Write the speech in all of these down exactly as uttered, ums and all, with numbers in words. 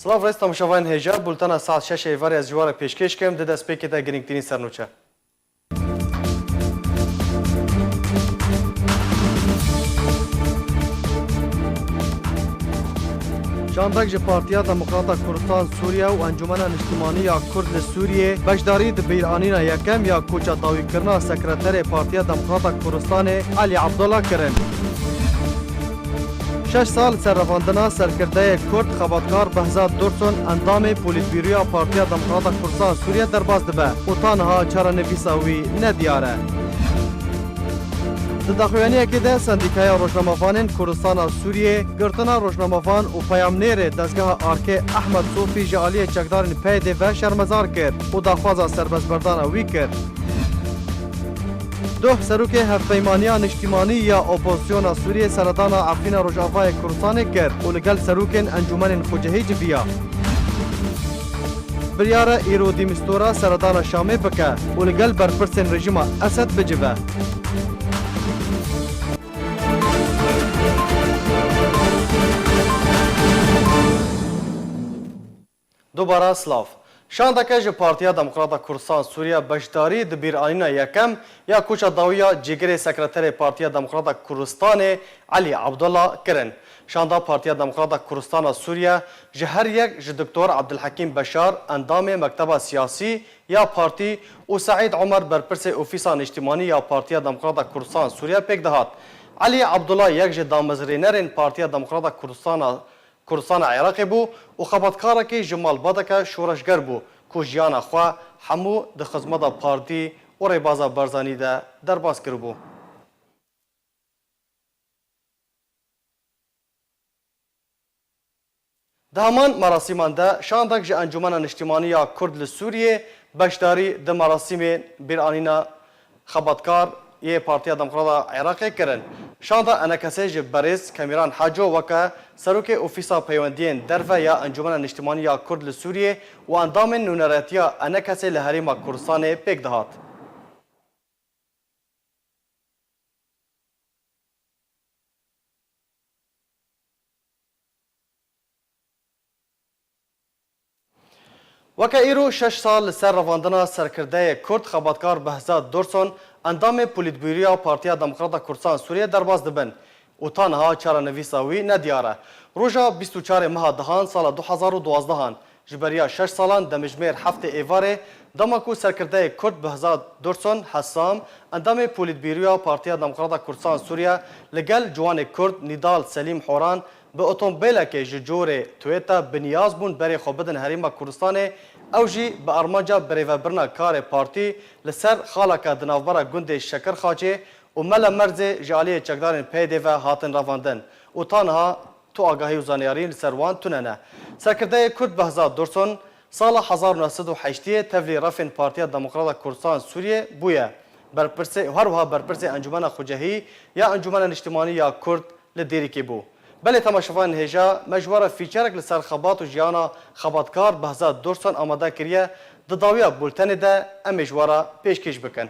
Silav rêz temaşevanên hêja, bultena saet şeş ê êvarê ez ji we re pêşkêş kim, di destpêkê de girîngtirîn sernûçe. Şandek ji Partiya Demokrata Kurdistan Sûriye û Encûmena Niştimanî ya Kurd li Sûriyê beşdarî di bîranîna yekem ya koça dawîkirina sekreterê Partiya Demokrata Kurdistanê Elî Abdullah kirin. Şeş sal li ser revandina serkirdeyê Kurd xebatkar Behzat Dursun endamê Polîtbîroya Partiya Demokrata Kurdistan Sûriye derbas dibe û ta niha çarenivîsa wî nediyar e. Di daxuyaniyekê de Sendîkaya Rojnamevanên Kurdistana Sûriyê girtina rojnamevan û peyamnêrê dezgeha Arkê Ehmed Sofî ji aliyê çekdarên P Y D ve şermezar kir û daxwaza serbestberdana wî kir. Doh serokê Hevpeymaniya Niştimanî ya Opozisyona Sûriyê seredana Efrîna Rojavayê Kurdistanê kir û li gel serokên encûmenên xwecihî civiya. Biryar e îro di Mistora seredana Şamê bike û li gel berpirsên rejîma Esed bicive. Dubara silav. Şandeke ji Partiya Demokrata Kurdistan Sûriye beşdarî di bîranîna yekem ya koça dawî ya cîgirê sekreterê Partiya Demokrata Kurdistanê Elî Abdullah kirin. Şanda Partiya Demokrata Kurdistana Sûriye ji her yek ji Doktor Abdulhekîm Beşar, endamê mekteba siyasî ya partî û Seîd Omer, berpirsê Ofîsa Niştimanî ya Partiya Demokrata Kurdistan Sûriye pêk dihat. Elî Abdullah yek ji damezrênerên Partiya Demokrata Kurdistana Kurdistana Iraqê bû û xebatkarekî ji malbateke şoreşger bû ku jiyana xwe hemû di xizmeta partî û rêbaza Barzanî de derbas kiribû. Di heman merasîman de şandek ji Encûmena Niştimanî ya Kurd li Sûriyê beşdarî di merasîmê bîranîna xebatkar yê Partiya Demokrata Iraqê kirin. Şanda ENKSê ji berêz Kemîran Haco weke Serokê Ofîsa Peywendiyên Derve ya Encûmena Niştimanî ya Kurd li Sûriyê û endamên nûneretiya ENKSê li Herêma Kurdistanê pêk dihat. Weke îro şeş sal li ser revandina serkirdeyê Kurd xebatkar Behzat Dursun, endamê Polîtbûroya Partiya Demokrata Kurdistan Sûriye derbas dibin û ta niha çarenivîsa wî nediyar e. Roja bîst û çarê meha dehan sala du hezar û duwazdeh an, ji beriya şeş salan demjimêr heftê êvarê, dema ku serkirdeyê Kurd Behzat Dursun Hessam, endamê Polîtbîroya Partiya Demokrata Kurdistan Sûriye, li gel ciwanê Kurd Nîdal Selîm Horan bi otomobîlekê ji corê Toyota biniyaz bûn berê xwe bidin Herêma Kurdistanê, ew jî bi armanca birêvebirina karê partî li ser xaleke di navbera gundê Şekirxaçê û Mele Merzê ji aliyê çekdarên P Y D ve hatin revandin û ta niha tu agahî û zanyarî li ser wan tune ne. Serkirdeyê Kurd Behzat Dursun sala hezar û neh sed û heştiyê tevlî refên Partiya Demokrata Kurdistan Sûriye bûye. Berpirsê, her wiha berpirsê Encûmena Xucehî ya Encûmena Niştimanî ya Kurd li Dêrikê bû. Belê temaşevanên hêja, me ji we re fîçerek li ser xebat û jiyana xebatkar Behzat Dursun amade kiriye, di dawiya bultenê de em ê ji we re pêşkêş bikin.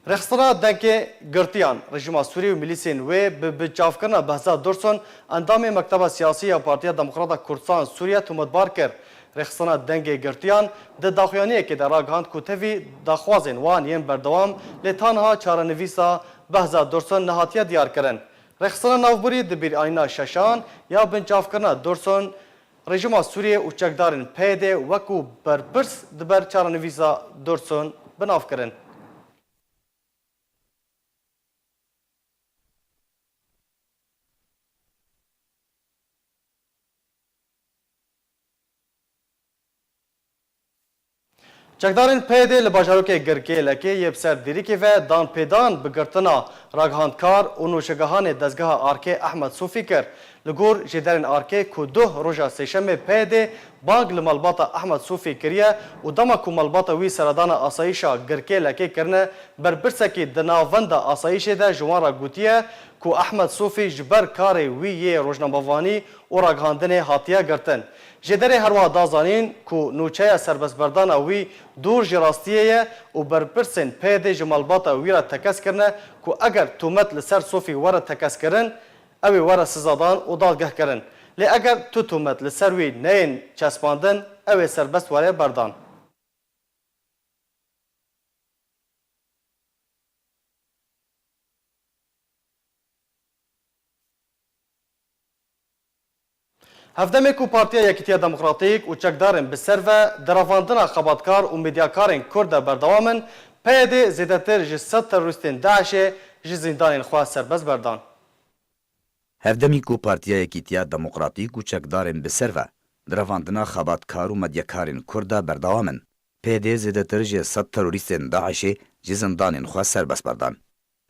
Rêxistina Dengê Girtiyan, rejîma Sûrî û milîsên wê bi binçavkirina Behzat Dursun, endamê Mekteba Siyasî ya Partiya Demokrata Kurdistan Sûriye tometbar kir. Rêxistina Dengê Girtiyan di daxuyaniyekê de ragihand ku tevî daxwazên wan yên berdewam, lê ta niha çarenivîsa Behzat Dursun nehatiye diyarkirin. Rêxistina Navborî di bîranîna şeşan ya binçavkirina Dursun, Rejîma Sûriyê û çekdarên P Y D wekû berpirs di ber çarenivîsa Dursun bi nav kirin. Çekdarên P Y D li bajarokê Girkêlekê yê bi ser Dêrikê ve dan pêdan bi girtina ragihandkar û nûşegehanê dezgeha Arkê Ehmed Sofî kir. Li gor jêderên arkê ku duh roja sêşemê P Y D'ê bang li malbata Ehmed Sofî kiriye û dema ku malbata wî seredana asayîşa Girkê lekê kirine, berpirsekî di navenda asayîşê de ji wan re gotiye ku Ehmed Sofî ji ber karê wî yê rojnamevanî û ragihandinê hatiye girtin. Jêderê herwiha da zanîn ku nûçeya serbestberdana wî dûr ji rastiyê ye û berpirsên P Y D'ê ji malbata wî re tekez kirine ku eger tomet li ser Sofî were tekezkirin, ew ê were sizadan û dadgehkirin. Lê eger tu tomet li ser wî neyên çespandin, ew ê serbest were berdan. Hevdemê ku Partiya Yekîtiya Demokratîk û çekdarên bi ser ve di revandina xebatkarên û medyakarên Kurd de berdewam in, P Y D'ê zêdetir ji sed terorîstên DAIŞê ji zîndanên xwe serbest berdan. Hevdemî ku Partiya Yekîtiya Demokratîk û çekdarên bi ser ve di revandina xebatkar û medyakarên Kurd de berdewam in, P Y D'ê zêdetir ji sed terorîstên DAIŞê ji zindanên xwe serbest berdan.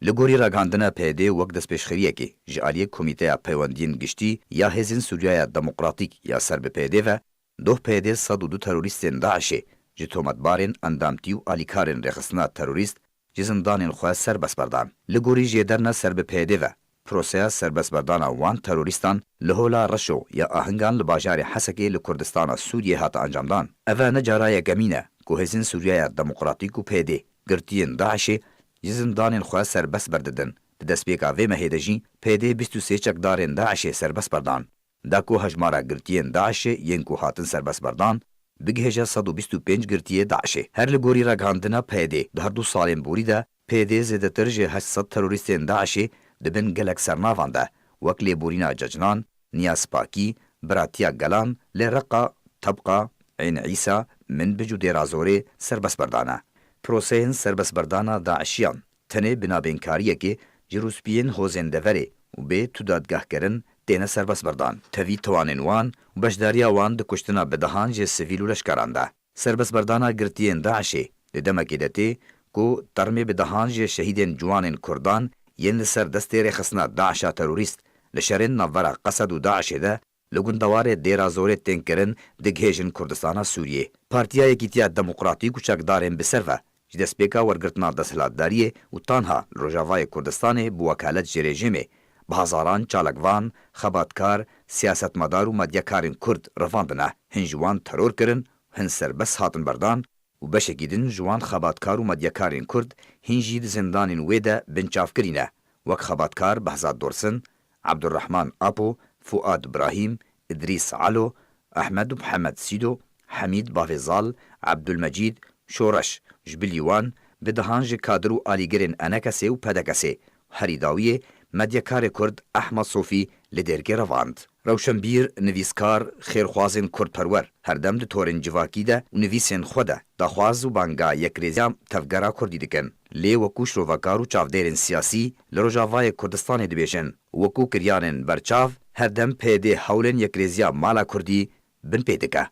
Li gorî ragihandina P Y D'ê wek destpêşxeriyekê ji aliyê Komîteya Peywendiyên Giştî ya Hêzên Sûriyeya Demokratîk ya ser bi P Y D'ê ve, doh P Y D'ê sed û du terorîstên DAIŞê ji tometbarên endamtî û alîkarên rêxistina terorîst ji zindanên xwe serbest berdan. Li gorî jêderna ser bi P Y D'ê ve, proseya serbestberdana wan terorîstan li hola Reşo ya Ahingan li bajarê Hesekê li Kurdistana Sûriyê hate encamdan. Eve ne cara yekemîn e ku Hêzên Sûriyeya Demokratîk û P Y D girtiyên DAIŞê ji zindanên xwe serbest berdidin. Di destpêka vê mehê de jî P Y D bîst û sê çekdarên DAIŞê serbest berdan. Da ku hejmara girtiyên DAIŞê yên ku hatin serbestberdan bigihêje sed û bîst û pênc girtiyê DAIŞê. Her li gorî ragihandina P Y D'ê, di her du salên borî de P Y D zêdetir ji heşt sed terorîstên DAIŞê di bin gelek sernavan de, wek lêborîna Cecnan, Niyaz Pakî, Biratiya Gelan, lê Reqa, Tebqa, Ên Îsa, Minbic û Dêra Zorê serbestberdane. Proseyên serbestberdana DAIŞiyan tenê bi navbênkariyekê ji rûspiyên hozên deverê û bê tu dadgehkirin têne serbestberdan. Tevî tawanên wan û beşdariya wan di kuştina bi dehan ji sivîl û leşkeran de. Serbestberdana girtiyên DAIŞê di demekê de tê ku termê bi dehan ji şehîdên ciwanên Kurdan yên li ser destê rêxistina DAIŞa terorîst li şerên navbera Qesed û DAIŞê de li gundewarê Dêra Zorê tên kirin, digihêjin Kurdistana Sûriyê. Partiya Yekîtiya Demokratîk û çekdarên bi ser ve ji destpêka wergirtina desthilatdariyê û tanha li Rojavayê Kurdistanê bi wekalet ji rejîmê bi hezaran çalakvan, xebatkar, siyasetmedar û medyakarên Kurd revandine. Hin ji wan teror kirin, hin serbest hatin berdan û beşekî din ji wan xebatkar û medyakarên Kurd hîn jî di zindanên wê de binçavkirî ne, wek xebatkar Behzat Dorsin, Abdurrahman Apo, Fuad Brahîm, Idrîs Alo, Ehmed û Mihemed Sîdo, Hemîd Bavê Zal, Abdulmecîd, Şoreş, ji bilî wan bi dehan ji kadir û alîgirên ENKSê û PDKSê, herî dawiyê medyakarê Kurd Ehmed Sofî li Dêrkê revand. Rewşenbîr, nivîskar, xêrxwazên kurdperwer her dem di torên civakî de û nivîsên xwe de daxwaz û banga yekrêziya tevgera kurdî dikin. Lê wekû şrovekar û çavdêrên siyasî li Rojavayê Kurdistanê dibêjin, wekû kiryanên berçav her dem P Y D hewlên yekrêziya mala kurdî binpê dike.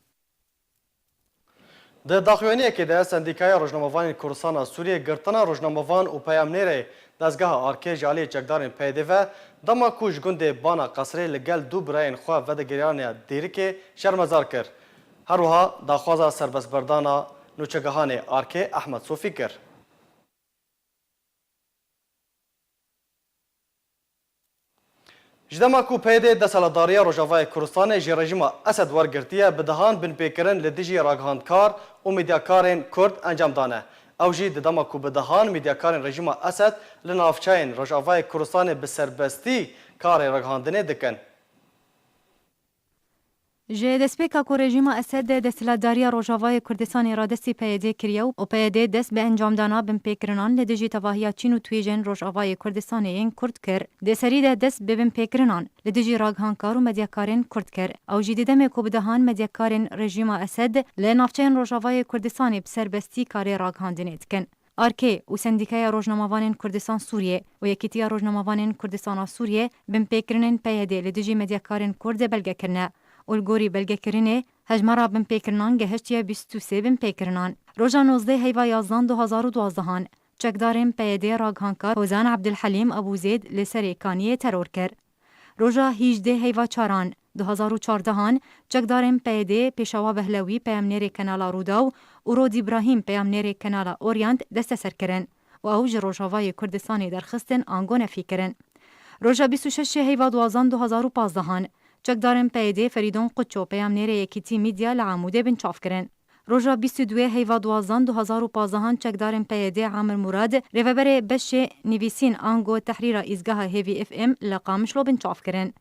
Di daxuyaniyekê de Sendîkaya Rojnamevanên Kurdistana Sûriyê girtina rojnamevan û peyamnêrê dezgeha Arkê ji aliyê çekdarên P Y D ve dema ku ji gundê Bana Qesrê li gel du birayên xwe vedigihiyane Dêrikê şermezar kir. Her wiha daxwaza serbestberdana nûçegihanê Arkê Ehmed Sofî kir. Ji dema ku P Y D desthilatdariya Rojavayê Kurdistanê ji rejîma Esed wergirtiye, bi dehan binpêkirin li dijî ragihandkar û medyakarên Kurd encam dane. Ew jî di dema ku bi dehan medyakarên rejîma Esed li navçeyên Rojavayê Kurdistanê bi serbestî karê ragihandinê dikin. Ji destpêka ku rejîma Esed desthilatdariya Rojavayê Kurdistanê radestî P Y D kiriye û P Y D dest bi encamdana binpêkirinan li dijî tevahiya çîn û twêjên Rojavayê Kurdistanê yên Kurd kir, di serî de dest bi binpêkirinan li dijî ragihandkar û medyakarên Kurd kir. Ew jî di demê ku bi dehan medyakarên rejîma Esed li navçeyên Rojavayê Kurdistanê bi serbestî karê ragihandinê dikin. Arkê û Sendîkaya Rojnamevanên Kurdistan Sûriyê û Yekîtiya Rojnamevanên Kurdistana Sûriyê binpêkirinên P Y D li dijî medyakarên Kurd belge kirine û li gorî belgekirinê hejmara binpêkirinan gehiştiye bîst û sê binpêkirinan. Roja nozdeh heyva yazdan du hazar û duazdehan çekdarên P Y D ragihandkar Hozan Abdulhelîm Ebûzêd li Serê Kaniyê teror kir. Roja hîjdê heyva çaran du hazar û çardehan, çekdarên P Y D'ê Pêşawa Behlewî, peyamnêrê Kenala Rûdaw û Rod Îbrahîm, peyamnêrê Kenala Orient desteser kirin û ew ji Rojavayê Kurdistanê derxistin ango nefî kirin. Roja bîst û şeşê heyva duwazdan du hazar û pazdehan, çekdarên P Y D'ê Ferîdon Quço, peyamnêrê Yekîtî Medya li Amûdê binçav kirin. Roja bîst û duyê heyva duwazdan du hazar û pazdehan çekdarên P Y D'ê Amir Murad, rêveberê beşê nivîsîn ango tehrîra îzgeha Hêvî F M li Qamişlo binçav kirin.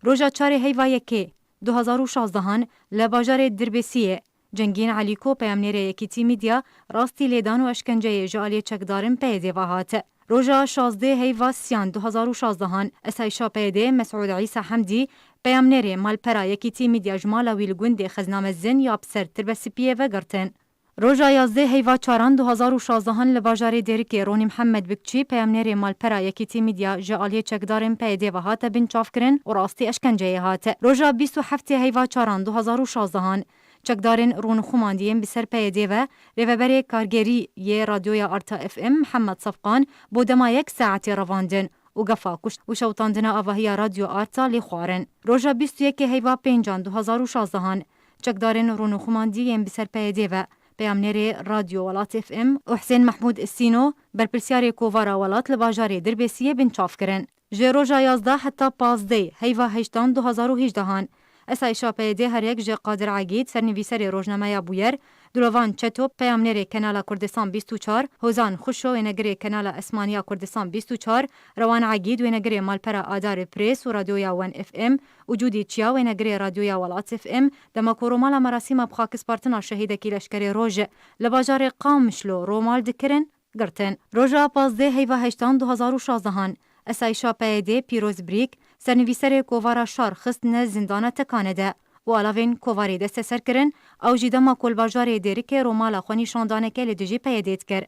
Roja çarê heyva yekê du hazar û şazdehan li bajarê Dirbêsiyê Cengîn Elîko, peyamnêrê Yekîtî Medya, rastî lêdan û eşkenceyê ji aliyê çekdarên P Y D'ê ve hat. Roja şazdê heyva siyan du hazar û şazdehan, esayîşa P Y D'ê Mesûd Îsa Hemdî, peyamnêrê malpera Yekîtî Medya, ji mala wî li gundê Xezna Mezin ya bi ser Tirbesipiyê ve girtin. Roja yazdê heyva çaran du hazar û şazdehan li bajarê Dêrikê Ronî Mihemed Bikçî, peyamnêrê malpera Yekîtî Medya, ji aliyê çekdarên P Y D'ê ve hate binçavkirin û rastî eşkenceyê hat. Roja bîst û heftê heyva çaran du hazar û şazdehan, çekdarên rûnixumandiyên bi ser P Y D'ê ve, rêveberê kargerî yê Radyoya Arta F M Mihemed Sefqan bo dema yek saetê revandin û gefa kuşt û şewitandina avahiya Radyo Arta lê xwarin. Roja bîst û yekê heyva pêncan du hazar û şazdehan, çekdarên rûnixumandî yên bi ser P Y D'ê ve, peyamnêrê Radyo Welat F M û Husên Mehmûd Sîno, berpirsiyarê Kovara Welat li bajarê Dirbêsiyê binçav kirin. Ji roja yazdeh heta pazdeh heyva heştan du hazar û hejdehan, esayîşa P Y D'ê her yek ji Qadir Egîd, sernivîserê rojnameya Bûyer, Dilovan Çeto, peyamnêrê Kenala Kurdistan bîst û çar, Hozan Xuşo, wênegirê Kenala Esmaniya Kurdistan bîst û çar, Rewan Egîd, wênegirê malpera Adarê Press û Radyoya Wen F M û Cûdî Çiya, wênegirê Radyoya Welat F M, dema ku romala merasîma bi xakispartina şehîdekî Leşkerê Roj li bajarê Qamişlo romal dikirin, girtin. Roja pazdeh heyva heştan du hazar û şazdehan, esayîşa P Y D'ê Pîroz Brîk, sernivîserê Kovara Şar, xistine zindana Tekane de û alavên kovarê desteser kirin, ew jî dema ku li bajarê Dêrikê romala xwenîşandaneke li dijî P Y D'ê dikir.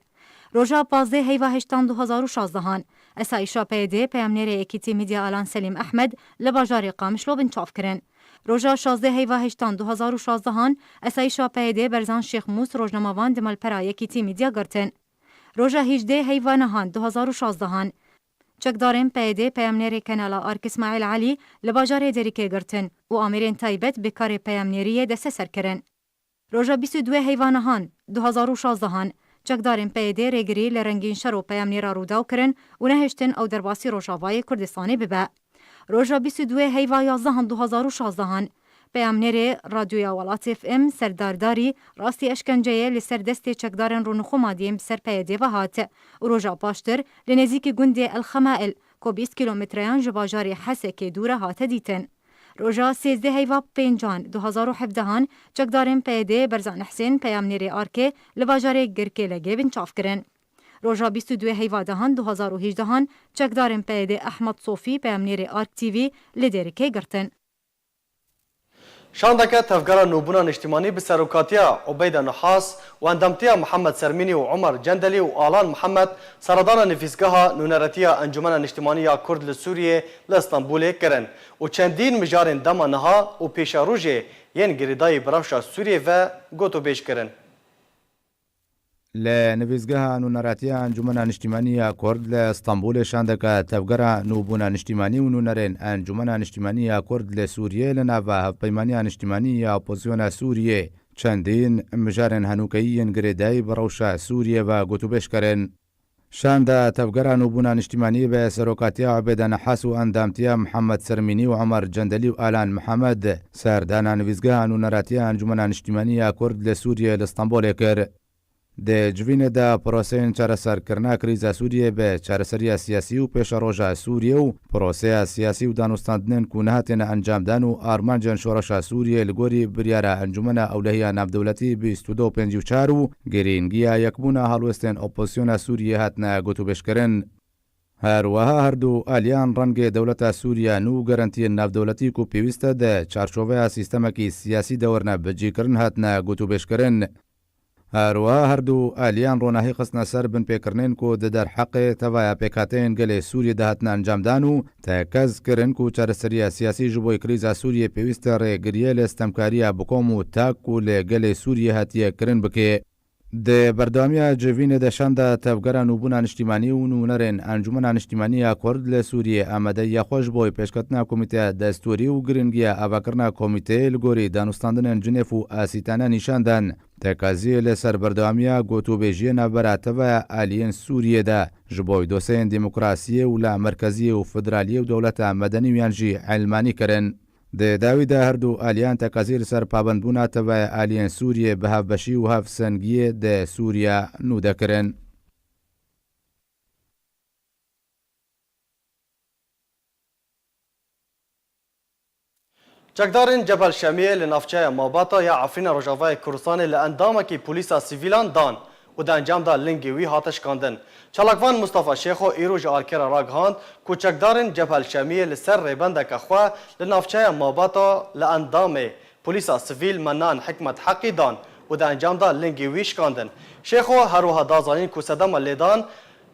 Roja pazdeh heyva heştan du hazar û şazdehan, esayîşa P Y D'ê peyamnêrê Yekîtî Medya Alan Selîm Ehmed li bajarê Qamişlo binçav kirin. Roja şazdeh heyva heştan du hazar û şazdehan, esayîşa P Y D'ê Berzan Şêxmûs, rojnamevan di malpera Yekîtî Medya girtin. Roja hîjdeh heyva nihan du hazar û şazdehan, çekdarên P Y D'ê peyamnêrê Kenala Ark Îsmaîl Elî li bajarê Dêrikê girtin û amêrên taybet bi karê peyamnêriyê desteser kirin. Roja bîst û duyê heyva nihan du hazar û şazdehan, çekdarên P Y D'ê rêgirî li Rengîn Şero, peyamnêra Rûdaw, kirin û nehiştin ew derbasî Rojavayê Kurdistanê bibe. Roja bîst û duyê heyva yazdehan du hazar û şazdehan, peyamnêrê Radyoya Welat F M Serdar Darî rastî eşkenceyê li ser destê çekdarên rûnixumadiyên bi ser P Y D'ê ve hat û roja paştir li nêzîkî gundê El Xemail, ku bîst kîlometreyan ji bajarê Hesekê dûr e, hate dîtin. Roja sêzdeh heyva pêncan du hazar û hevdehan, çekdarên P Y D'ê Berzan Husên, peyamnêrê Arkê, li bajarê Girkêlegê binçav kirin. Roja bîst û duyê heyva dehan du hazar û hejdehan, çekdarên P Y D'ê Ehmed Sofî, peyamnêrê Ark T V, li Dêrikê girtin. Şandeke Tevgera Nûbûna Niştimanî bi serokatiya Ubeyde Nuhas û endamtiya Mihemed Sermînî û Omer Cendelî û Alan Mihemed seredana nivîsgeha nûneretiya Encûmena Niştimanî ya Kurd li Sûriyê li Stenbolê kirin û çendîn mijarên dema niha û pêşerojê yên girêdayî bi rewşa Sûriyê ve gotûbêj kirin. Li nivîsgeha nûneretiya Encûmena Niştimanî ya Kurd li Stenbolê şandeke Tevgera Nûbûna Niştimanî û nûnerên Encûmena Niştimanî ya Kurd li Sûriyê li nava Hevpeymaniya Niştimanî ya Opozisyona Sûriyê çendîn mijarên henûkeyî yên girêdayî bi rewşa Sûriyê ve gotûbêj kirin. Şanda Tevgera Nûbûna Niştimanî bi serokatiya Ubeyde Nehas û endamtiya Mihemed Sermînî û Omer Cendelî û Alan Mihemed serdana nivîsgeha nûneretiya Encûmena Niştimanî ya Kurd li Sûriyê li Stenbolê kir. Di civînê de proseyên çareserkirina krîza Sûriyê bi çareseriya siyasî û pêşeroja Sûriyê û proseya siyasî û danûstandinên ku nehatine encamdan û armancên şoreşa Sûriyê li gorî biryara Encûmena Ewlehiya Navdewletî bîst û du pêncî û çar û girîngiya yekbûna helwestên opozisyona Sûriyê hatine gotûbêjkirin. Her wiha her du aliyan rengê dewleta Sûriya nû û gerantiyên navdewletî ku pêwîst e di çarçoveya sîstemekî siyasî de werine bicîkirin hatine gotûbêjkirin. Her wiha her du aliyan ronahî xistine ser binpêkirinên ku di derheqê tevaya pêkhateyên gelê Sûriyê de hatine encamdan û tekez kirin ku çareseriya siyasî ji bo krîza Sûriyê pêwîst e rêgiriyê li stemkariya bi kom û tak ku li gelê Sûriyê hatiye kirin bike. Di berdewamiya civînê de şanda tevgera nûbûna niştîmanî û nûnerên Encûmena Niştîmanî ya Kurd li Sûriyê amadeyiya xwe ji bo pêşketina komîteya destûrî û giringiya avakirina komîteyê li gorî danûstandinên Cinêv û Asîtane nîşan dan. Tekaziyê li ser berdewamiya gotûbêjiyê navbera tevaya aliyên Sûriyê de ji bo dosyeyên demokrasiyê û la merkeziyê û federaliyê û dewleta medenî û yan jî elmanî kirin. Di dawî de her du aliyan tekazî li ser pabendbûna tevaya aliyên Sûriyê bi hevbeşî û hevsengiyê di Sûriya nû de kirin. Çekdarên Cebel Şemiyê li navçeya Mabata ya Efrîna Rojavayê Kurdistanê li endamekî polîsa sivîlan dan û di encam de lingê wî hate şikandin. Çalakvan Mustafa Şêxo îro ji Alkera ragihand ku çekdarên Cebel Şemiyê li ser rêbendeke xwe li navçeya Mabata li endamê polîsa sivîl Menan Hikmet Heqî dan û di encam de lingê wî şikandin. Şêxo her wiha da zanîn ku sedema lêdan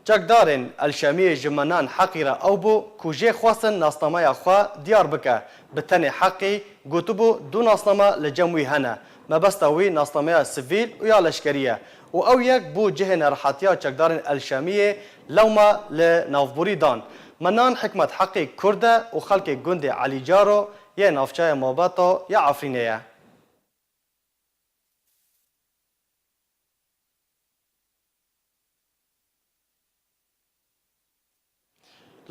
çekdarên El Şemiyê ji Menan Heqî re ew bû ku jê xwestin nasnameya xwe diyar bike. Bi tenê Heqî gotibû du nasname li cem wî hene. Mebesta wî nasnameya sivîl û ya leşkerî ye û ew yek bû cihê nerehetiya çekdarên El Şemiyê lewma li navborî dan. Menan Hikmet Heqî Kurd e û xelkê gundê Elî Caro yê navçeya Mabata ya Efrînê ye.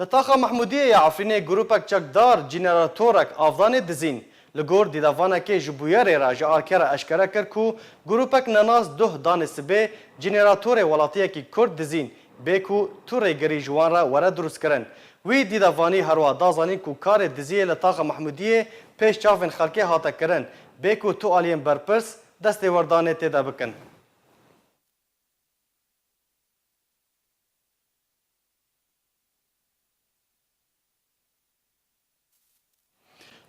Li taxa Mehmûdiyê ya Efrînê grûpek çekdar cîneratorek avdanê dizîn. Li gor dîdavanekê ji bûyerê re ji Alkera eşkere kir ku grûpek nenas duh danê sibê cîneratorê welatiyekî Kurd dizîn, bê ku tu rêgerî ji wan re were dirustkirin. Wî dîdavanî herwiha da zanîn ku karê diziyê li taxa Mehmûdiyê pêş çavên xelkê hate kirin, bê ku tu aliyên berpirs destêwerdanê tê de bikin.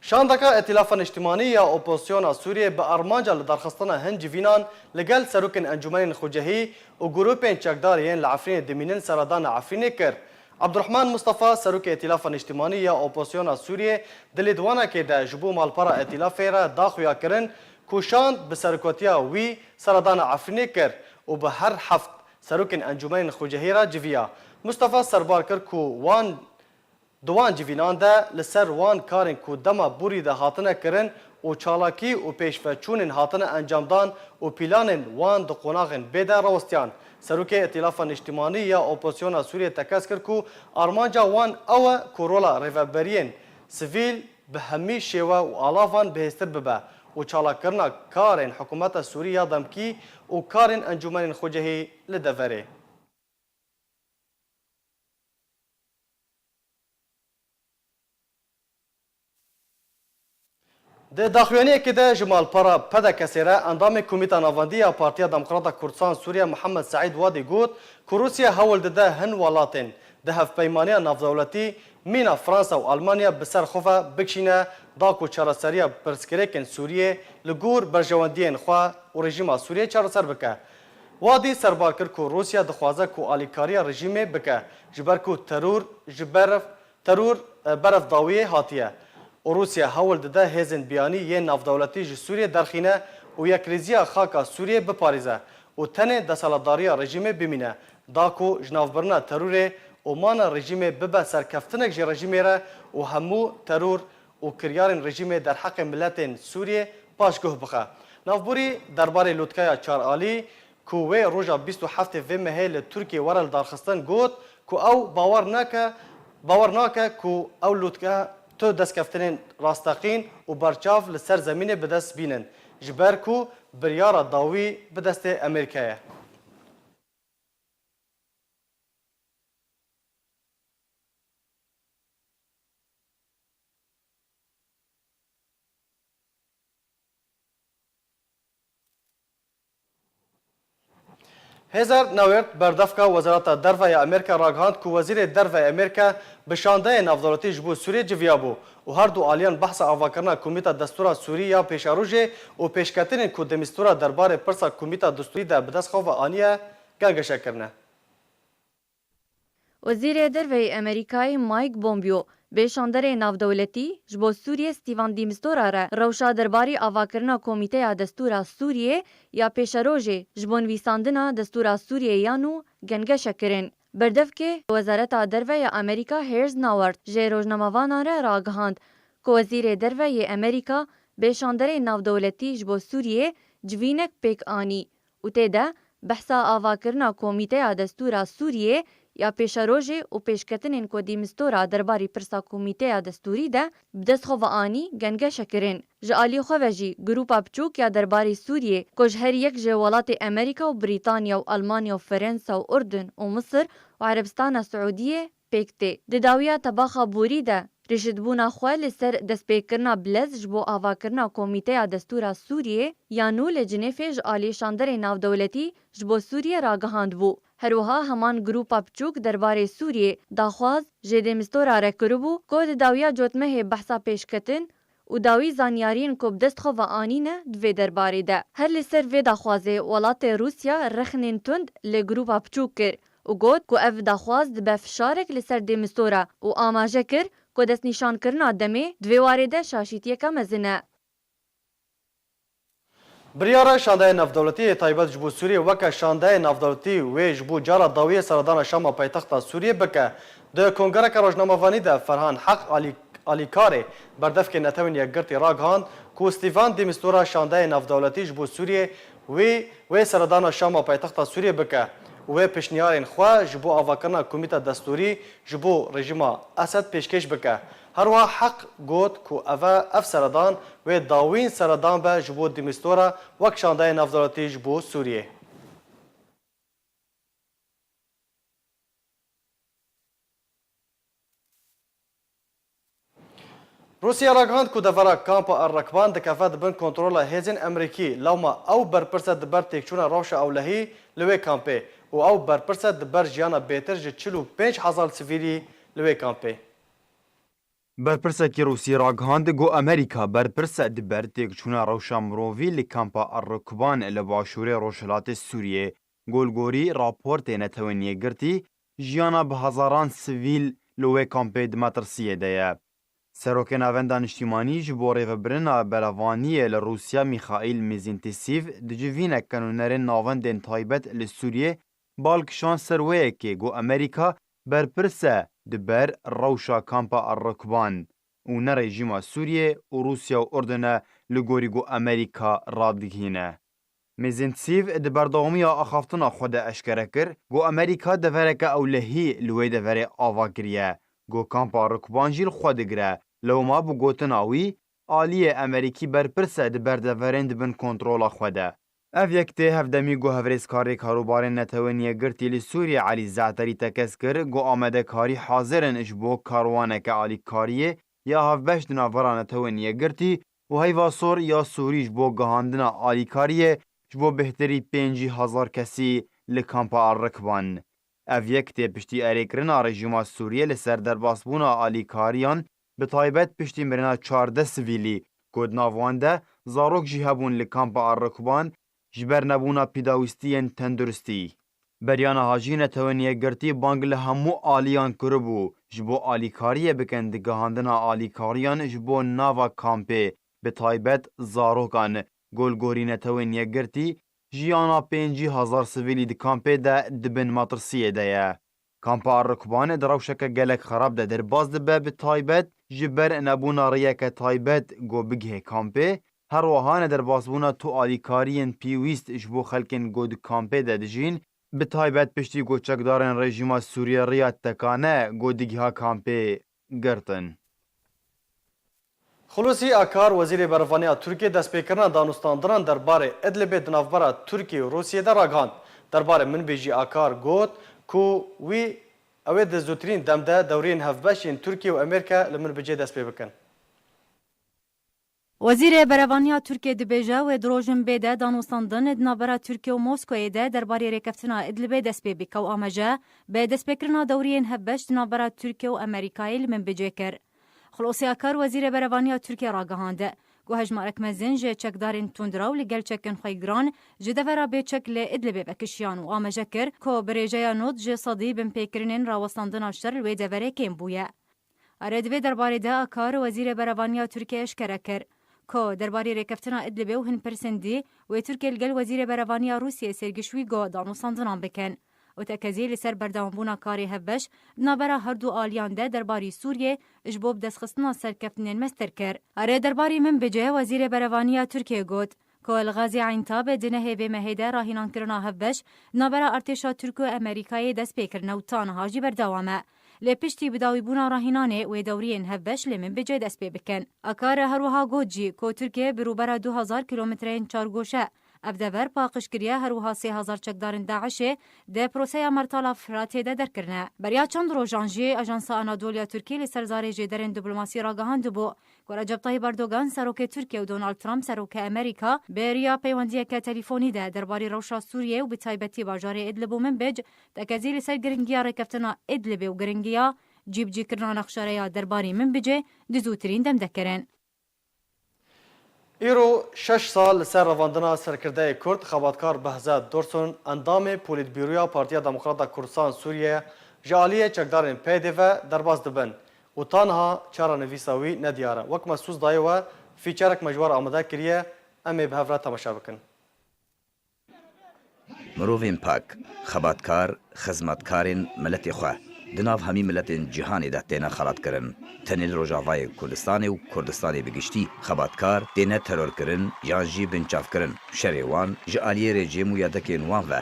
Şandeka Îtîlafa Niştimanî ya Opozisyona Sûriyê bi armanca lidarxistina hin civînan li gel serokên encûmenên xucehî û grûpên çekdar yên li Efrînê dimînin seredana Efrînê kir. Abdurrahman Mustafa, serokê Îtîlafa Niştimanî ya Opozisyona Sûriyê, di lêdwanekê de ji bo malpera Îtîlafê re da xuyakirin ku şand bi serokatiya wî seredana Efrînê kir û bi her heft serokên encûmenên xucehî re civiya. Mustafa serbar kir ku wan di wan civînan de li ser wan karên ku dema borî de hatine kirin û çalakî û pêşveçûnên hatine encamdan û pîlanên wan di qonaxên bê de rawestiyan. Serokê Îtîlafa Niştimanî ya Opozisyona Sûriyê tekez kir ku armanca wan ew e ku rola rêveberiyên sivîl bi hemî şêwe û alavan bihêztir bibe û çalakirina karên hikûmeta Sûrî ya demkî û karên encûmenên xucehî li deverê. Di daxuyaniyekê de ji malpera P D K'ê re endamê Komîta Navendî ya Partiya Demokrata Kurdistan Sûriye Mihemed Seîd Wadî got ku Rûsya hewl dide hin welatên di hevpeymaniya navdewletî mîna Fransa û Almanya bi ser xwe ve bikişîne da ku çareseriya pirsgirêkên Sûriyê li gor berjewendiyên xwe û rejîma Sûriyê çareser bike. Wadî serbar kir ku Rûsya dixwaze ku alîkariya rejîmê bike, ji ber ku teror ji ber teror, e, berev dawiyê hatiye û Rûsya hewl dide hêzên biyanî yên navdewletî ji Sûriyê derxîne û yekrêziya xaka Sûriyê biparêze û tenê desthilatdariya rejîmê bimîne, da ku ji navbirina terorê û mana rejîmê bibe serkeftinek ji rejîmê re û hemû teror û kiryarên rejîmê derheqê miletên Sûriyê paşguh bixe. Navborî derbarê lûtkeya çar alî, ku wê roja bîst û heftê vê mehê li Tirkiyê were lidarxistin, got ku ew bawer nake, bawer nake ku ew lûtke tu destkeftinên rasteqîn û berçav li ser zemînê bi dest bînin, ji ber ku biryara dawî bi destê Amerîkayê ye. Hêzer Newêrt, berdevka Wezareta Derve ya Amerîka ragihand ku Wezîrê Derve ya Amerîka bi şandeyê navdewletî ji bo Sûriyê civiyabû û her du aliyan behsa avakirina Komîta Destûra Sûrî ya Pêşerojê û pêşketinên ku di mîstûra derbarê pirsa Komîta Destûrî de bi dest xwe ve aniye, gengeşe kirine. Wezîrê Derve yê Amerîkayê Mike Pompeo Bê şanderê navdewletî ji bo Sûriyê Stîvan Dîmistora re rewşa derbarî avakirina Komîteya Destûra Sûriyê ya pêşerojê ji bo nivîsandina Destûra Sûriyê ya nû gengeşe kirin. Berdevkê Wezareta Derve ya Amerîka Hêrs Nawert ji rojnamevanan re ragihand ku Wezîrê Derve yê Amerîka bê şanderê navdewletî ji bo Sûriyê civînek pêk anî û tê de behsa avakirina Komîteya Destûra Sûriyê ya pêşerojê û pêşketinên ku Dîmistora derbarî pirsa Komîteya Destûrî de bi dest xwe ve anî gengeşe kirin. Ji alî xwe ve jî grûpa biçûk ya derbarî Sûriyê ku ji her yek ji welatê Amerîka û Brîtanya û Almanya û Ferensa û Urdun û Misir û Erebistana Siûdiyê pêk tê. Di dawiya tebaxa borî de rêşidbûna xwe li ser destpêkirina bi lez ji bo avakirina Komîteya Destûra Sûriyê ya nû li Cinêfê ji alî şanderê navdewletî ji bo Sûriyê ragihandbû. Her wiha heman grûpa biçûk derbarê Sûriyê daxwaz ji Dêmistora re kiribû ku di dawiya cotmehê behsa pêşketin û dawî zanyariyên ku bi dest xwe ve anîne di vê derbarê de. Her li ser vê daxwazê welatê Rûsya rexnên tund li grûpa biçûk kir û got ku ev daxwaz dibe fişarek li ser Dêmistora û amaje kir ku destnîşankirina demê di vê warê de şaşîtiyeke mezin e. Biryara şandeyê navdewletî yê taybet ji bo Sûriyê weke şandeyê navdewletî wê ji bo cara dawiyê seredana Şama paytexta Sûriyê bike. Di kongereke rojnamevanî de Ferhan Heq Alî-, Alîkarê berdevkê Netewên Yekgirtî ragihand ku Stîvan Dîmistura şandeyê navdewletî ji bo Sûriyê wê wê seredana Şama paytexta Sûriyê bike û wê pêşniyarên xwe ji bo avakirina komîta destûrî ji bo rejîma Esed pêşkêş bike. Herwiha Heq got ku ev, ev seredan wê dawîn seredan be ji bo Dîmistora wek şandeyê navdewletî ji bo Sûriyê. Rûsya ragihand ku devera kampa El Rekban dikeve di bin kontrola hêzên Amerîkî, lewma ew berpirs e di ber têkçûna rewşa ewlehî li wê kampê û ew berpirs e di ber jiyana bêtir ji çil û pênc hezar sivîlî li wê kampê. Berpirsekî Rûsî ragihand ku Amerîka berpirs e di ber têkçûna rewşa mirovî li kampa El Rukban li başûrê rojhilatê Sûriyê. Golgorî raportê Netewên Yekgirtî, jiyana bi hezaran sivîl li wê kampê di metirsiyê de ye. Serokê Navenda Niştîmanî ji bo rêvebirina berevaniyê li Rûsya Mîxaîl Mîzîntîsîv di civînek ke nûnerên navendên taybet li Sûriyê bal kişand ser wê yekê got Amerîka berpirs e di ber rewşa kampa El Rukban û ne rejîma Sûriyê û Rûsya û Urdun e li gorî got Amerîka radigihîne. Mezentsev di berdewamiya axaftina xwe de eşkere kir, got Amerîka devereke ewlehî li wê deverê ava kiriye, got kampa Rukban jî li xwe digire. Lewma bi gotina wî, aliyê Amerîkî berpirs e di ber deverên di bin kontrola xwe de. Ev yek tê hevdemî ku hevrêzkarê karûbarên Netewên Yekgirtî li Sûriyê Elî Ze'terî tekez kir, got amadekarî hazir in ji bo karwaneke alîkariyê ya hevbeş di navbera Netewên Yekgirtî û heyva sor ya Sûrî ji bo gihandina alîkariyê ji bo bêhtirî pêncî hezar kesî li kampa Rikban. Ev yek tê piştî erêkirina rejîma Sûriyê li ser derbasbûna alîkariyan, bi taybet piştî mirina çardeh sivîlî, ku di nav wan de zarok jî hebûn li kampa Rikban, ji ber nebûna pîdawîstiyên tenduristî. Beriya niha jî Netewên Yekgirtî bang li hemû aliyan kiribû, ji bo alîkariyê bikin di gihandina alîkariyan ji bo nava kampê, bi taybet zarokan. Golgorî Netewên Yekgirtî, jiyana pêncî hezar sivîlî di kampê de di bin metirsiyê de ye. Kampa Rikban di rewşeke gelek xerab de derbas dibe, bi taybet ji ber nebûna rêyeke taybet ku bigihê kampê, her wiha nederbasbûna tu alîkariyên pêwîst ji bo xelkên ku di kampê de dijîn, bi taybet piştî ku çekdarên rejîma Sûriyê rêya tekane ku digiha kampê girtin. Xulûsî Akar, Wezîrê Berevaniya Tirkiyê, destpêkirina danûstandinan derbarê Idlibê di navbera Tirkiyê û Rûsiyê de ragihand. Derbarê Minbicî Akar got ku wî ew ê di zûtirîn dem de dewriyên hevbeş yên Tirkiye û Amerîka li Minbicê dest pê bikin. Wezîrê Berevaniya Tirkiyê dibêje, wê di rojên bê de danûstandin di navbera Tirkiye û Moskoyê de derbarê rêkeftina Idlibê dest pê bike û amaje bi destpêkirina dewriyên hevbeş di navbera Tirkiye û Amerîkayê li Minbicê kir. Xulosî Akar, Wezîrê Berevaniya Tirkiyê ragihand ku hejmarek mezin ji çekdarên tundrew li gel çekên xwe giran ji devera bêçek li Idlibê vekişiyan û amaje kir ku bi rêjeya nod ji sedî binpêkirinên rawestandina şer li wê deverê kêm bûye. Erê, di vê derbarê de Akar, wezîrê berevaniya Tirkiyê eşkere kir ku derbarê rêkeftina Idlibê û hin pirsên dî wê Tirkiye li gel wezîrê berevaniya Rûsiyê Sergî Şwîgo danûstandinan bikin û tekezî li ser berdewambûna karê hevbeş di navbera herdu aliyan de derbarî Sûriyê ji bo bidestxistina serkeftinên mestir kir. Erê, derbarî Minbicê wezîrê berevaniya Tirkiyê got, ku li Xezê Eyntabê di nehê vê mehê de rahînankirina hevbeş di navbera artêşa Tirk û Amerîkayê dest pê kirine û ta niha jî berdewam e. Lê piştî bidawîbûna rahînanê wê dewriyên hevbeş li Minbicê dest pê bikin. Akar her wiha got jî ku Tirkiye bi rûbera du hezar kîlometreyên çargoşe ev dever paqij kiriye, her wiha sê hezar çekdarên DAIŞê di proseya Mertala Firatê de derkirine. Beriya çend rojan jî Ajansa Anadolu ya Tirkî li ser zarê jêderên diplomasî ragihandibû, ku Recep Tayyip Erdogan, serokê Tirkiye, û Donald Trump, serokê Amerîka, bi riya peywendiyeke telîfonî de derbarê rewşa Sûriyê û bi taybetî bajarê Idlib û Minbic, tekezî li ser giringiya rêkeftina Idlibê û giringiya cîbicîkirina nexşareya derbarî Minbicê di zûtirîn dem de kirin. Îro şeş sal li ser revandina serkirdeyê Kurd, xebatkar Behzat Dursun, endamê Polîtbîroya Partiya Demokrata Kurdistan Sûriye, ji aliyê çekdarên P D ve derbas dibin û ta niha çarenivîsa wî nediyar e. Wek me sûz daye we, fîçerek me ji we re amade kiriye, em ê bi hev re temaşe bikin. Mirovên pak, xebatkar, xizmetkarên miletê xwe di nav hemî miletên cîhanê de têne xelatkirin. Tenê li Rojavayê Kurdistanê û Kurdistanê bi giştî xebatkar têne terorkirin yan jî binçavkirin. Şerê wan ji aliyê rejîm û yadekên wan ve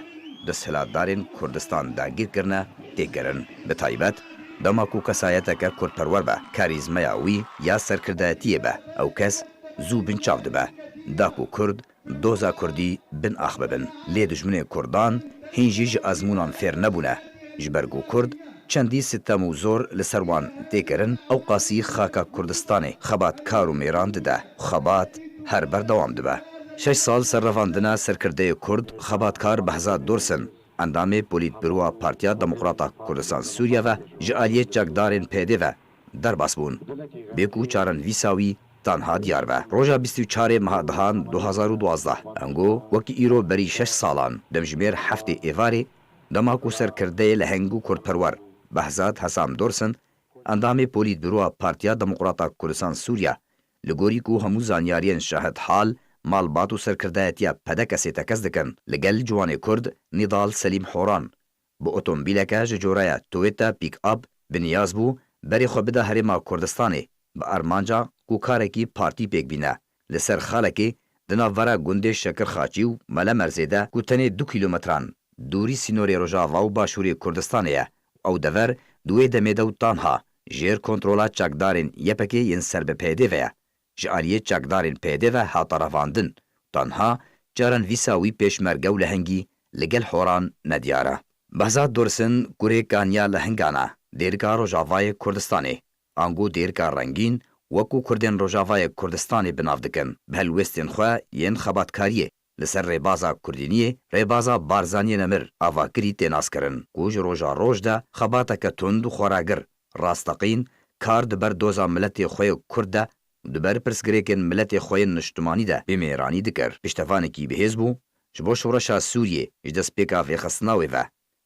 desthilatdarên Kurdistan dagîr kirine, tê kirin. Bi taybet, dema ku kesayeteke kurdperwer be, karîzmeya wî ya serkirdayetiyê be, ew kes zû binçav dibe. Da ku Kurd doza Kurdî bin ax bibin. Lê dijminên Kurdan hîn jî ji ezmûnan fêr nebûne. Ji ber ku Kurd çendî sitem û zor li ser wan tê kirin, ewqasî xaka Kurdistanê xebatkar û mêran dide. Xebat her berdewam dibe. Şeş sal ser revandina serkirdeyê Kurd, xebatkar Behzat Dursun, endamê Polîtbîroya Partiya Demokrata Kurdistan Sûriye ve ji aliyê çekdarên P D ve derbas bûn. Bê ku çarenivîsa wî tanha diyar be. Roja bîst û çarê meha dehan du hezar û duwazdeh, ango wekî îro berî şeş salan, demjimêr heftê êvarê, dema ku serkirdeyê leheng û kurdperwer Behzat Hesam Dursun, endamê Polîtbîroya Partiya Demokrata Kurdistan Sûriye, li gorî ku hemû zanyariyên şahid hal, malbat û serkirdayetiya P D K S'ê tekez dikin, li gel ciwanê Kurd Nîdal Selîm Horan, bi otomobîleke ji coreya Toyota Pick-up bi niyaz bû berê xwe bide Herêma Kurdistanê, bi armanca ku karekî partî pêk bîne. Li ser xalekê di navbera gundê Şekirxaçî û Melemerzê de ku tenê du kîlometran dûrî sînorê Rojava û Başûrê Kurdistanê ye, ew dever di wê demê de û tanha jêr kontrola çekdarên Y P G yên ser bi P D ve ye. Ji aliyê çekdarên P D ve hate revandin. Tanha çarenivîsa wî pêşmerge û lehengî li gel Horan nediyar e. Behzat Dursun kurê Kaniya Lehingan e, dêrika Rojavayê Kurdistanê. Ango dêrika rengîn, wek ku Kurdên Rojavayê Kurdistanê bi nav dikin, bi helwestên xwe yên xebatkariyê li ser rêbaza Kurdîniyê, rêbaza Barzaniyê Nemir avakirî tê naskirin, ku ji roja roj de xebateke tund û xweragir, rasteqîn, kar di ber doza miletê xwe yê Kurd de û di ber pirsgirêkên miletê xwe yên niştimanî de bi mêranî dikir. Piştevanekî bihêz bû ji bo şoreşa Sûriyê ji destpêka vêxistina wê ve.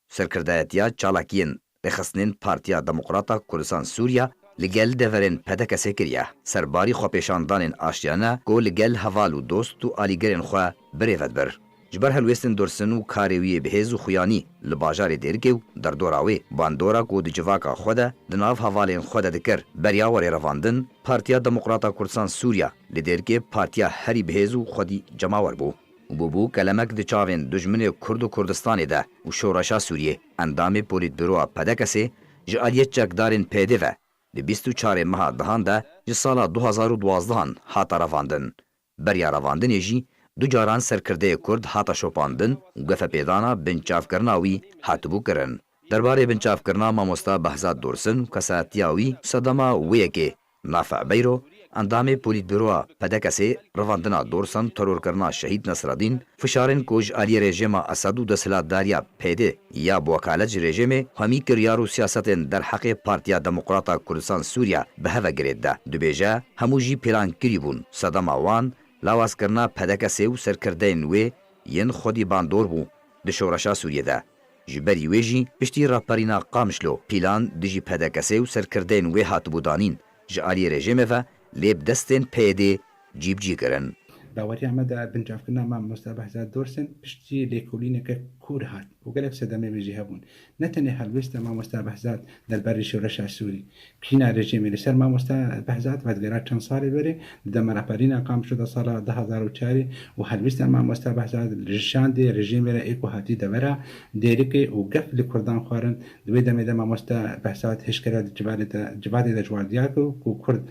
Serkirdayetiya çalakiyên rêxistinên Partiya Demokrata Kurdistan Sûriya li gel deverên P D K S'ê kiriye. Serbarî xwepêşandanên aştiyane ku li gel heval û dost û alîgirên xwe birêve dibir. Ji ber helwêstên Dursun û karê wî yê bihêz û xuyanî li bajarê Dêrikê û derdora wê, bandora ku di civaka xwe de di nav hevalên xwe de dikir, beriya werê revandin, Partiya Demokrata Kurdistan Sûriya li Dêrikê partiya herî bihêz û xwedî cemawer bû û bûbû kelemek di çavên dijminê Kurd û Kurdistanê de û şoreşa Sûriyê. Endamê Polîtbîroya P D K S'ê ji aliyê çekdarên P D ve di bîst û çarê meha dehan de ji sala du hezar û duwazdehan hate revandin. Beriya revandinê jî du caran serkirdeyê Kurd hate şopandin û gefepêdana binçavkirina wî hatibû kirin. Derbarê binçavkirina mamosta Behzat Dursun û kesayetiya wî, sedema wê yekê Nafiq Beyro, endamê Polîtbîroya P D K S'ê, revandina Dursun, terorkirina Şehîd Nesredîn, fişarên ku ji aliyê rejîma Esed û desthilatdariya P D ya bi wekalet ji rejîmê, hemî kiryar û siyasetên derheqê Partiya Demokrata Kurdistan Sûriya bi hev ve girêt de. Dibêje, hemû jî pîlan kirî bûn, sedema wan lawazkirina P D K S'ê û serkirdeyên wê yên xwedî bandor bû di şoreşa Sûriyê de. Ji berî wê jî piştî raperîna Qamişlo pîlan dijî P D K S û serkirdeyên wê hatibû danîn ji aliyê rejîmê ve, lê bi destên P Y D'ê cîbicî kirin. Baweriya me de bincavkirina Mamosta Behzad Dorsin piştî lêkolîneke kûr hat û gelek sedemê wê jî hebûn. Ne tenê helwêsta Mamosta Behzad derbarê şoreşa Sûrî, kîna rejîmê li ser Mamosta Behzad vedigera çend salê berê, di dema raperîna Qamişlo de sala du hazar û çarê û helwêsta Mamosta Behzad li Şandê rejîmê re ê ku hatî devera Dêrikê û gef li Kurdan xwarin. Di wê demê de Mamosta Behzad hêşkera di civadê de, civadê de ji wan diyar kir ku Kurd,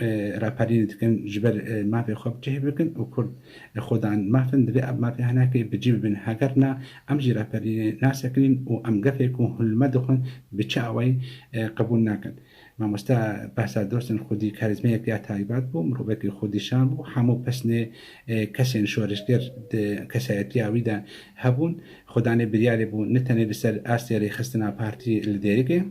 e, raperînê dikin ji ber, e, mafê xwe bi cih bikin û Kurd, e, xwedan maf in, divê ev mafê hinekê bi cî bibin. Heger na, em jî raperînê nasekinîn û em gefê ku hûn li me dixwin bi çi awayî, e, qebûl nakin. Mamosta Behzad Dorsin xwedî karîzmayek ya taybet bû, mirovekî xwedîşan bû. Hemû pesnê, e, kesên şoreşger di kesayetiya wî de hebûn. Xwedanê biryarê bû ne tenê li ser astê rêxistina partî li Dêrikê,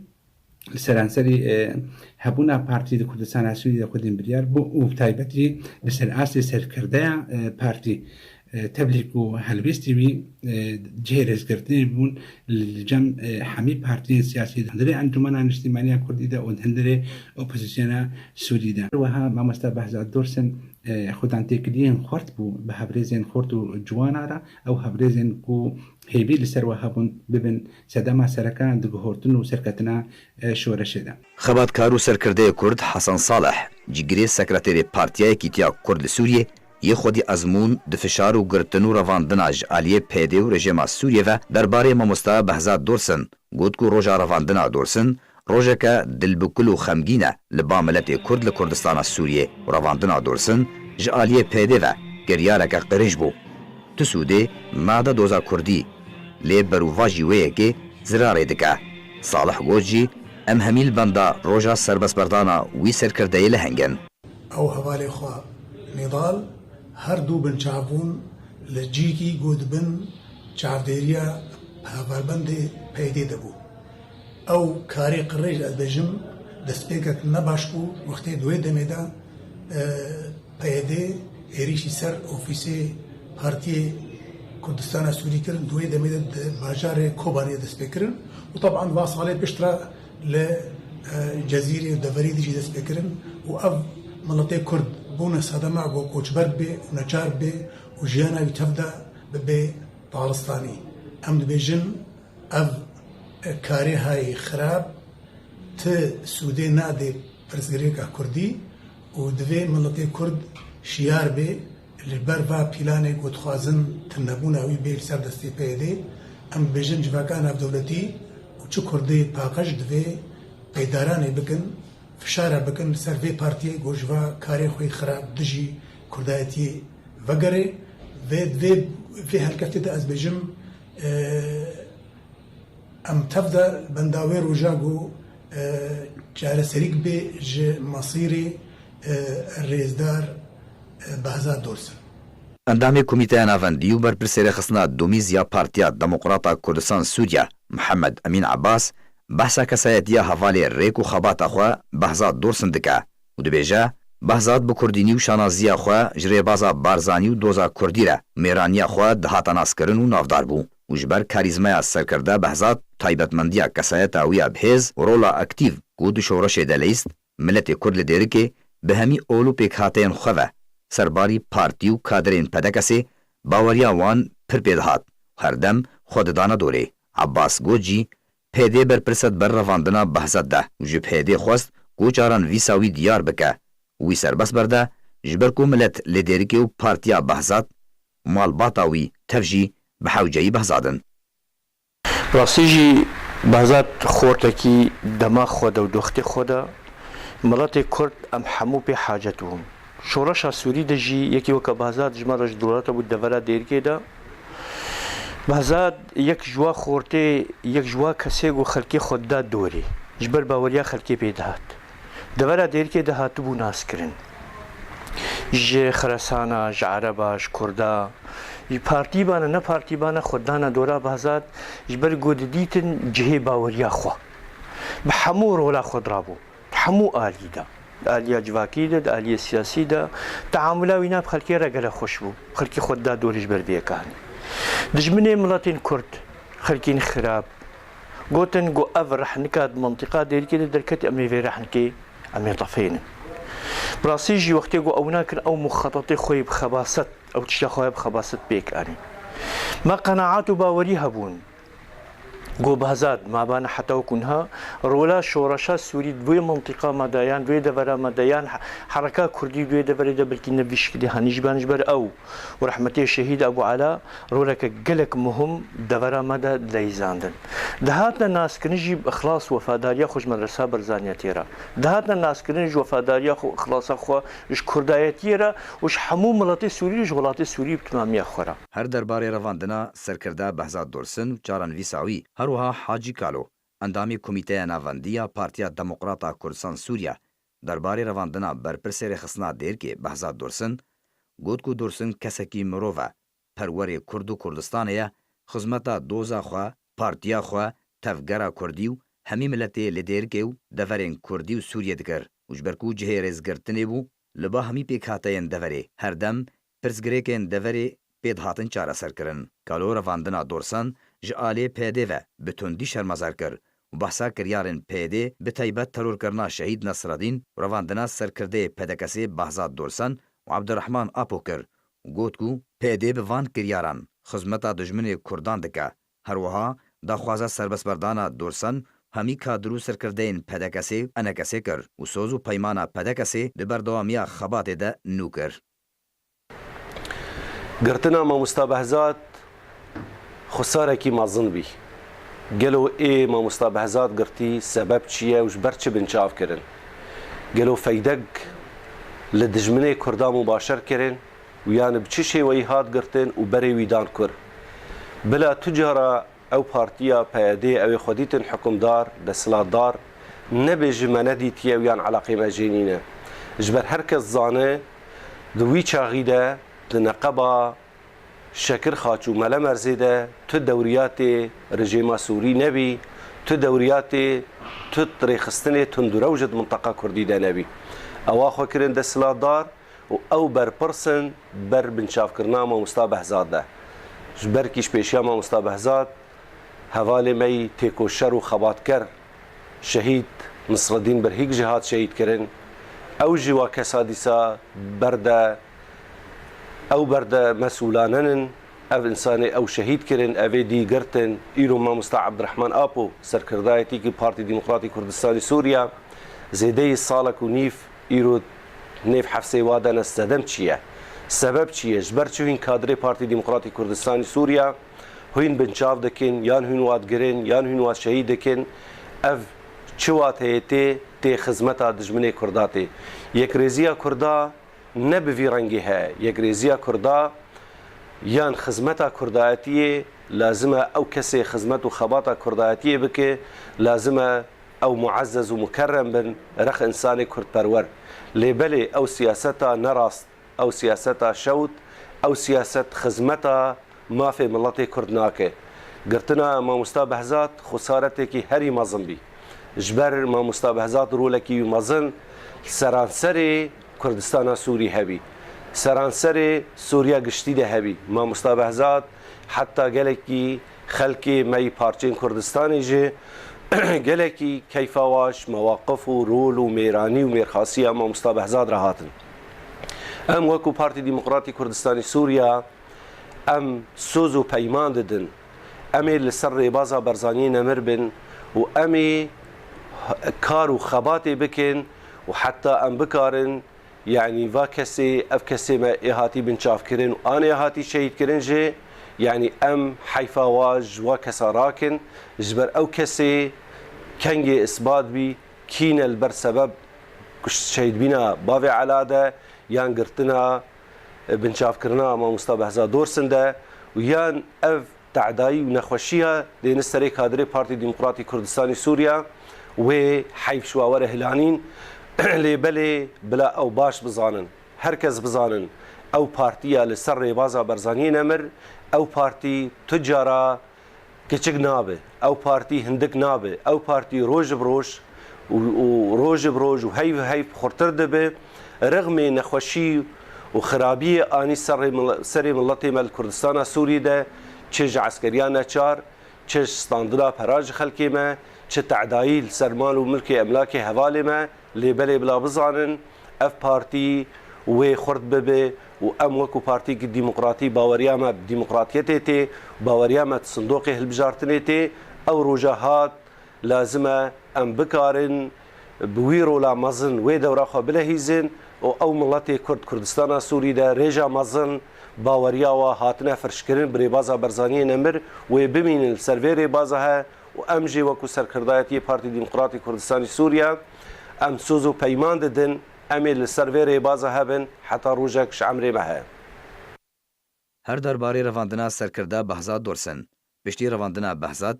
li seranserî, e, hebûna partî di Kurdistana Sûriyê de xwedî biryar bû û bi taybetî li ser astê serkirdeya, e, partî, e, tevlî ku helwêstî wî, e, cihê rêzgirtinê bûn li cem, e, hemî partiyên siyasî di hundirê Encûmena Niştîmaniya Kurdî de û di hundirê opozisyona Sûrî de. Her wiha Mamosta Behzad Dorsin, e, xwedan têkiliyên xurt bû bi hevrêzên xurt û ciwana re, ew hevrêzên ku hêvî li ser we hebûn bibin sedema sereke di guhortin û serketina, e, şoreşê de. Xebatkar û serkirdeyê Kurd Hesen Salih, cîgirê sekreterê Partiya Yekîtiya Kurd li Sûriyê, yê xwedî ezmûn di fişar û girtin û revandina ji aliyê P Y D û rejîma Sûriyê ve derbarê Mamosta Behzad Dorsin, got ku roja revandina Dorsin rojeke dilbikul û xemgîn e li ba miletê Kurd li Kurdistana Sûriyê û revandina Dorsin ji aliyê P Y D ve kiryareke qirêj bû. Tu sûdê nade doza Kurdî, lê berûvajî wê yekê zirarê dike. Salih got jî, em hemî li benda roja serbestberdana wî serkirdeyê leheng in. Ew hevalê xwe Nîdal her du binçav bûn li cîkî ku di bin çavdêriya hevalbendê P Y D'ê de bû. Ew karê qirêj, ez bêjim, destpêkek ne baş bû, wextê di wê demê de, e, P Y D êrîşî ser ofîsê Partiyê Kurdistana Sûrî kirin, di wê demê de di bajarê Kobanê dest pê kirin û teban va salê pişt re li, e, Cezîrê û deverî de jî dest pê kirin û ev miletê Kurd bûne sedema ku koçber bê û neçar bê û jiyana wî tev de bibe taristanî. Em dibêjin ev, e, karê hayî xirab ti sûdê nade pirsgirêka Kurdî û divê miletê Kurd şiyar bê. Li ber va pîlanê ku dixwazin tunebûna wî bê li ser destê P Y D'ê, em dibêjin civaka navdewletî û çi Kurdê paqij divê peydaranê bikin, fişara bikin li ser vê partiyê ku ji va karê xwe yê xirab dijî Kurdayetiyê vegere. Vê, vê, vê helkeftê de ez bêjim, e, Em tev de benda wê roja ku, e, çareserîk bê ji mesîrê, e, rêzdar, e, Behzad Dorsin. Endamê Komîteya Navendî û berpirsê rêxistina domîz ya Partiya Demokrata Kurdistan Sûriye, Mihemed Emîn Abbas, behsa kesayetiya hevalê rêk û xebata xwe Behzad Dorsin dike û dibêje, Behzad bi kurdînî û şanaziya xwe ji rêbaza Barzanî û doza kurdî re mêraniya xwe dihate naskirin û navdar bû. û ji ber karîzmaya serkirde Behzad, taybetmendiya kesayeta wî ya bihêz û rola aktîf ku di şoreşê de leyîst, miletê Kurd li Dêrikê bi hemî ol û pêkhateyên xwe ve serbarî partî û kadirên P D K S'ê baweriya wan pir pê dihat û herdem xwe didane dorê. Abbas got jî, P D berpirs e di ber revandina Behzad de û ji P D xwest ku caran vîsa wî diyar bike û wî serbest berde, ji ber ku milet li Dêrikê û partiya Behzad, malbata wî tev jî bi hewceyî Behzad in. Rastî jî Behzad xortekî dema xwe de û doxtê xwe de miletê Kurd em hemû pê hacet bûn. Şoreşa Sûrî de jî yekî weke Behzad ji me re ji dewleta bû devera Dêrikê de. Behzad yek ji wa xortê, yek ji wa kesê ku xelkê xwe dida dorê. Ji ber baweriya xelkê pê dihat. Devera Dêrikê de hatibû naskirin. Ji Xirasana, ji Ereba, ji Kurda, ji partî bane, ne partî bane, xwe dana dora Behzad, ji ber ku didîtin cihê baweriya xwe. Bi hemû rola xwe dirabû. Di hemû alî de. Di aliya civakî de, di aliyê siyasî de, teamula wî nav xelkê re gelek xweş bû. Xelkê xwe dida dorê ji ber vê yeka hanê. Dijminê miletên Kurd, Xelkên xirab. Gotin ku ev rehnika di mintîqa Dêrikê de derketî, em ê vê rehnikê em ê tefênin. Bi rastî jî wextê ku ew nakin, ew muxetetê xwe yê bi xebaset, ew tişta xwe yê bi xebaset pêk anîn. Me qenaet û bawerî hebûn. Ku Behzad, ma bana heta wekû niha, rola şoreşa Sûrî di wê mintîqa me de, yan di wê devera me de, yan he-, hereka Kurdî di wê deverê de belkî ne vî şikilî hanî ji ban ji ber ew û rehmetê Şehîd Ebû Ela roleke gelek muhim devera me de dileyîzandin. Dihatine naskirin jî bi ixlas û wefadariya xwe ji Medresa Barzaniyetê re. Dihatine naskirin ji wefadariya xwe û ixlasa xwe ji Kurdayetiyê re û ji hemû miletê Sûrî û ji welatê Sûrî bi timamiya xwe re. Her derbarê revandina serkirda Behzad Dorsin û çarenivîsa wî, her wiha Hacî Kalo, endamê Komîteya Navendî ya Partiya Demokrata Kurdistan Sûriye, derbarê revandina berpirsê rêxistina Dêrikê Behzad Dorsin, got ku Dorsin kesekî mirov e, perwerê Kurd û Kurdistanê ye, xizmeta doza xwe, partiya xwe, tevgera Kurdî û hemî miletê li Dêrikê û deverên Kurdî û Sûriyê dikir û ji ber ku cihê rêzgirtinê bû, li ba hemî pêkhateyên deverê her dem pirsgirêkên deverê pê dihatin çareserkirin. Kalo revandina Dorsan ji alê P D ve bi tundî şermezar kir û behsa kiryarên P D, bi taybet terorkirina Şehîd Nesredîn û revandina serkirdeyê P D K S'ê Behzad Dorsan û Abdurrahman Apo kir û got ku P D bi van kiryaran xizmeta dijminê Kurdan dike. Her wiha daxwaza serbestberdana Dorsan hemî kadir û serkirdeyên P D K S'ê, N K S'ê kir û soz û peymana P D K S'ê di berdewamiya xebatê de nû kir. Girtina Mamosta Behzad xwesarekî mezin bî. Gelo ê Mamosta Behzad girtî sebeb çi ye û ji ber çi binçav kirin? Gelo feydek li dijminê Kurda mubaşer kirin û yan bi çi şêweyî hat girtin û berê wî dan kur? Bila tu cara ew partiya P Y D ew ê xwe dîtin hikimdar, desthilatdar, nebêje me nedîtiye û yan eleqê me jê nîne. Ji ber her kes zane, di wî çaxî de, di neqeba Şekirxaç û Melemerzê de tu dewriyatê rejêma Sûrî nebî, tu dewriyatê tu rêxistinê tundûrew ji di minteqa Kurdî de nebî. Ewa xwe kirin desthilatdar, û ew berpirs in ber binçavkirina Mamosta Behzad de. Ji ber kî ji pêşiya Mamosta Behzad hevalê me yî têkoşer û xebatker Şehîd Nisredîn Birhîk jî hat şehîdkirin. Ew jî wa kesa dîsa berde, ew berde mesûlanen in. Ev însanê ew şehîd kirin, ev ê dî girtin. Îro Mamosta Abdurrahman Apo, serkirdayetî ki Partî Demokratî Kurdistanî Sûriye, zêdeyî salek û nîv îro nêv hefsê wa de ne. Sedem çi ye? Sebeb çi ye? Ji ber çi hûn kadrê Partî Demokratî Kurdistanî Sûriye hûn binçav dikin, yan hûn wa digirin, yan hûn wa şehîd dikin? Ev çi wat heye tê, tê xizmeta dijminê Kurda tê. Yekrêziya Kurda ne bi vî rengî heye. Yekrêziya Kurda yan xizmeta Kurdayetiyê lazim e ew kesê xizmet û xebata Kurdayetiyê bike, lazim e ew muezzez û mukerrem bin, rex însanê kurdperwer. Lê belê ew siyaseta nerast, ew siyaseta şewt, ew siyaset xizmeta mafê miletê kurd nake. Girtina Mamosta Behzad xwesaretekî herî mezin bî. Ji ber Mamosta Behzad rolekî wî mezin li seranserê Kurdistana Sûrî hebî. Seranserê Sûriya giştî de hebî. Mamosta Behzad heta gelekî xelkê me yî parçeyên Kurdistanê jî gelekî keyfa wa ji mewaqif û rol û mêranî û mêrxasiya Mamosta Behzad re hatin. Em wekû Partî Demokratî Kurdistanî Sûriya, em soz û peyman didin. Em ê li ser rêbaza Barzaniyê nemir bin û em ê kar û xebatê bikin û heta em bikarin, yanî va kesê, ev kesê me ê hatî binçavkirin û an ê hatî şehîdkirin jî, yanî em heyfa wa ji wa kesa rakin, ji ber ew kesê kengê isbat bî, kî ne li ber sebeb şehîdbîna bavê Ela de, yan girtina, e, binçavkirina Mamosta Behzad Dorsin de û yan ev tedayî û nexweşiya dêne serê kadrê Partî Demokratî Kurdistanî Sûriya, wê heyf ji wa were hilanîn. Lê belê bila ew baş bizanin, her kes bizanin, ew partiya li ser rêbaza Barzaniyê nemir, ew partî tu cara kiçik nabe, ew partî hindik nabe, ew partî roj bi roj û, û roj bi roj û heyv bi heyv xurtir dibe. Rixmê nexweşî û xirabiyê anî serê mil-, serê miletê me li Kurdistana Sûrî de, çi ji eskeriya neçar, Çi standina pera ji xelkê me, çi tedayî li ser mal û milkê emlakê hevalê me, lê belê bila bizanin, ev partî wê xurt bibe û em wekû partîyekî demokratî baweriya me bi demokratiyetê tê, baweriya me di sindoqê hilbijartinê tê. Ew roja hat, lazim e em bikarin bi wî rola mezin wê dewra xwe bilehîzin û ew miletê Kurd Kurdistana Sûrî de rêja mezin baweriya wa hatine firçkirin bi rêbaza Barzaniyê nemir wê bimînin li ser vê rêbaza he û em jî wekû serkirdayetiyê Partî Demokratî Kurdistanî Sûriye em soz û peyman didin em ê li ser vê rêbaza hebin heta rojek ji emrê me he. Her derbarê revandina serkirda Behzad Dorsin, piştî revandina Behzad,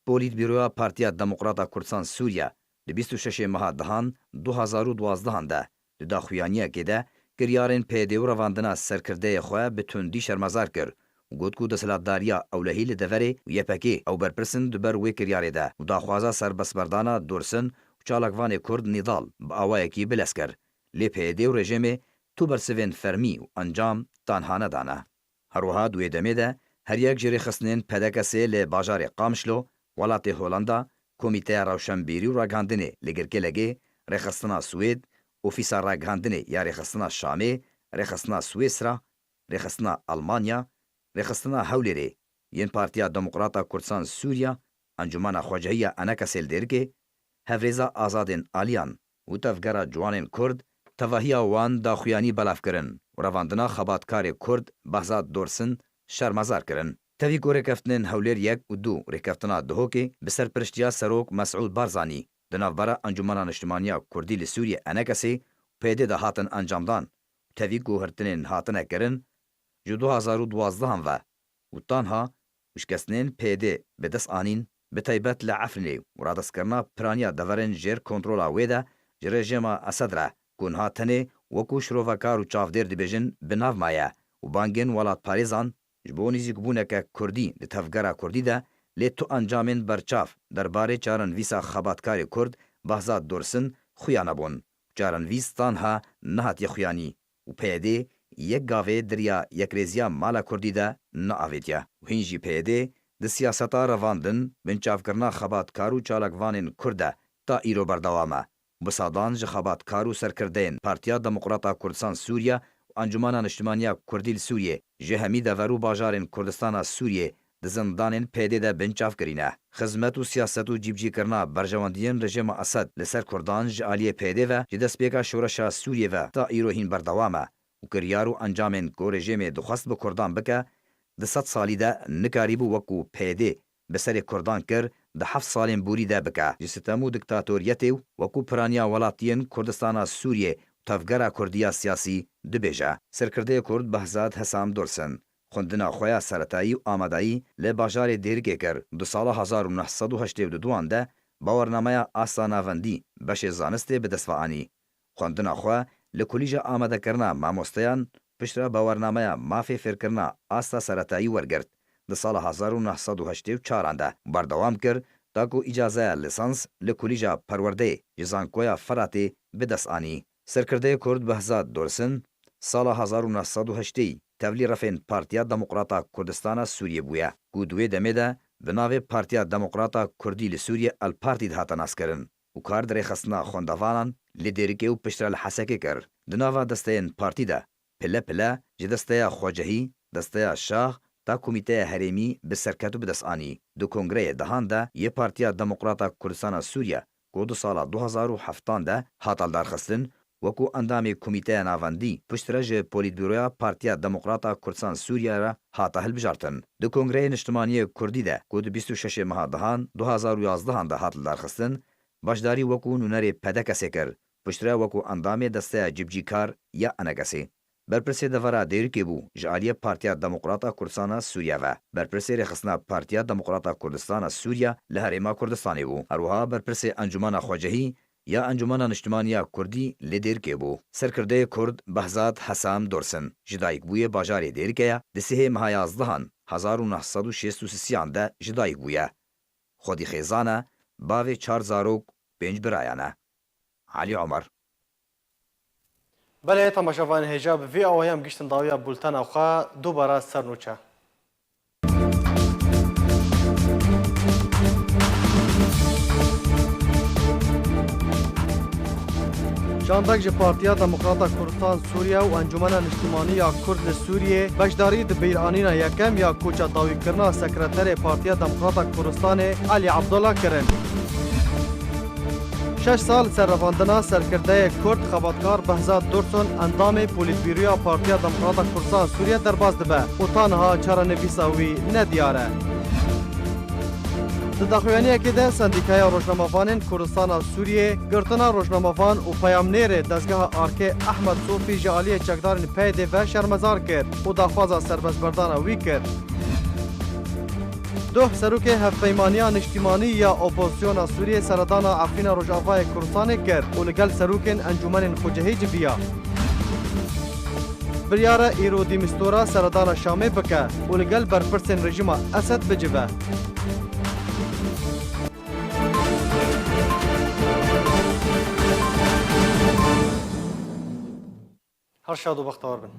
Polîtbîroya Partiya Demokrata Kurdistan Sûriye di bîst û şeşê meha dehan du hazar û duwazdehan de di daxuyaniyekê de kiryarên P Y D û revandina serkirdeyê xwe bi tundî şermezar kir û got ku desthilatdariya ewlehî li deverê û Y P G ew berpirs in di ber wê kiryarê de û daxwaza serbestberdana Dorsin û çalakvanê Kurd Nîdal bi awayekî bilez kir. Lê P Y D û rejîmê tu bersivên fermî û encam tanha nedane. Her wiha di wê demê de her yek ji rêxistinên P D K S'ê li bajarê Qamişlo, welatê Holanda, Komîteya Rewşenbîrî û Ragihandinê li Girkêlegê, Rêxistina Swêd, Ofîsa Ragihandinê ya Rêxistina Şamê, Rêxistina Swêsra, Rêxistina Almanya, Rêxistina Hewlêrê, yên Partiya Demokrata Kurdistan Sûriya, Encûmena Xwecihî ya Enekesê li Dêrikê, Hevrêza Azadên Aliyan û Tevgera Ciwanên Kurd tevahiya wan daxuyanî belav kirin û revandina xebatkarê Kurd Behzad Dorsin şermezar kirin. Tevî ku rêkeftinên Hewlêr yek û du, rêkeftina Duhokê bi serpiriştiya Serok Mesûd Barzanî di navbera Encûmena Niştimaniya Kurdî li Sûriyê Enekesê û P Y D de hatin encamdan û tevî ku hirtinên hatine kirin ji du hazar û duwazdehan ve û tanha û şikestinên P Y D bi dest anîn, bi taybet li Efrînê û radestkirina piraniya deverên jêr kontrola wê de ji rejîma Esed re ku niha tenê wekû şirovekar û çavdêr dibêjin bi nav maye û bangên welatparêzan ji bo nêzîkbûneke Kurdî di tevgera Kurdî de, lê tu encamên berçav derbarê çarenivîsa xebatkarê Kurd Behzad Dorsin xuya nebûn û çarenivîs tanha nehatiye xuyanî û P Y D yek gavê di riya yekrêziya mala Kurdî de neavêtiye û hîn jî P Y D di siyaseta revandin, binçavkirina xebatkar û çalakvanên Kurd de ta îro berdewam e û bi sadan ji xebatkar û serkirdeyên Partiya Demokrata Kurdistan Sûriye û Encûmena Niştimaniya Kurdî li Sûriyê ji hemî dever û bajarên Kurdistana Sûriyê di zindanên P Y D de binçavkirî ne. Xizmet û siyaset û cîbicîkirina berjewendiyên rejîma Esed li ser Kurdan ji aliyê P Y D ve ji destpêka şoreşa Sûriyê ve ta îro hîn berdewam e û kiryar û encamên ku rejîmê dixwest bi Kurdan bike, di sed salî de nikarîbû wekû P Y D bi serê Kurdan kir, di heft salên borî de bike. Ji sitem û diktatoriyetê û wekû piraniya welatiyên Kurdistana Sûriyê û tevgera Kurdî ya siyasî dibêje. Serkirdeyê Kurd Behzad Hesam Dorsin xwendina xwe ya seretayî û amadayî li bajarê Dêrikê kir. Di sala hezar û neh sed û heştê û duduan de bawernameya asta navendî beşê zanistê bi dest ve anî. Xwendina xwe li Kulîja Amadekirina Mamosteyan piştre bawernameya mafê fêrkirina asta seretayî wergirt. Di sala hezar û neh sed û heştê û çaran de berdewam kir, ta ku îcazeya lisans li Kulîja Perwerdeyê ji Zankoya Feratê bi dest anî. Serkirdeyê Kurd Behzad Dorsin sala hezar û neh sed û heştê tevlî refên Partiya Demokrata Kurdistana Sûriyê bûye, ku di wê demê de bi navê Partiya Demokrata Kurdî li Sûriyê El Partî dihate naskirin û kar di rêxistina xwendevanan li Dêrikê û piştre li Hesekê kir. Di nava desteyên partî de pile pile ji desteya xwecihî, desteya şax ta komîteya herêmî bi serket û bi dest anî. Di kongreyê dehan de yê Partiya Demokrata Kurdistana Sûriye ku di sala du hazar û heftan de hate lidarxistin, wekû endamê Komîteya Navendî piştre ji Polîtbûroya Partiya Demokrata Kurdistan Sûriye re hate hilbijartin. Di Kongreyê Niştimaniyê Kurdî de ku di bîst û şeşê meha dehan du hazar û yazdehan de hat lidarxistin, beşdarî wekû nûnerê P D K S'ê kir, piştre wekû endamê Desteya Cîbicîkar ya Enekesê. Berpirsê devera Dêrikê bû ji aliyê Partiya Demokrata Kurdistana Sûriye ve. Berpirsê rêxistina Partiya Demokrata Kurdistana Sûriye li Herêma Kurdistanê bû. Her wiha berpirsê Encûmena Xwecihî ya Encûmena Niştimaniya Kurdî li Dêrikê bû. Serkirdeyê Kurd Behzad Hesam Dorsin ji dayikbûyê bajarê Dêrikê ye, di sihê meha yazdehan hezar û neh sed û şêst û sisiyan de ji dayik bûye. Xwedî xêzan e, bavê çar zarok, pênc birayan e. Elî Omer. Belê, temaşevanên hêja, bi vî awayî em giştin dawiya bultena xwe, dubara ser nûçe. Çandek ji Partiya Demokrata Kurdistan Sûriye û Encûmena Niştimanî ya Kurd li Sûriyê beşdarî di bîranîna yekem ya koça dawîkirina sekreterê Partiya Demokrata Kurdistanê Elî Abdullah kirin. Şeş sal li ser revandina serkirdeyê Kurd xebatkar Behzat Dursun endamê Polîtbîroya Partiya Demokrata Kurdistan Sûriye derbas dibe û ta niha çarenivîsa wî nediyar e. Di daxuyaniyekê de Sendîkaya Rojnamevanên Kurdistana Sûriyê girtina rojnamevan û peyamnêrê dezgeha Arkê Ehmed Sofî ji aliyê çekdarên P Y D ve şermezar kir û daxwaza serbestberdana wî kir. Duh serokê Hevpeymaniya Niştimanî ya Opozisyona Sûriyê seredana Efrîna Rojavayê Kurdistanê kir û li gel serokên encûmenên xwecihî civiya. Biryar e îro dî Mistura seredana Şamê bike û li gel berpirsên rejîma Esed bicive. Her şad û bextewar bin.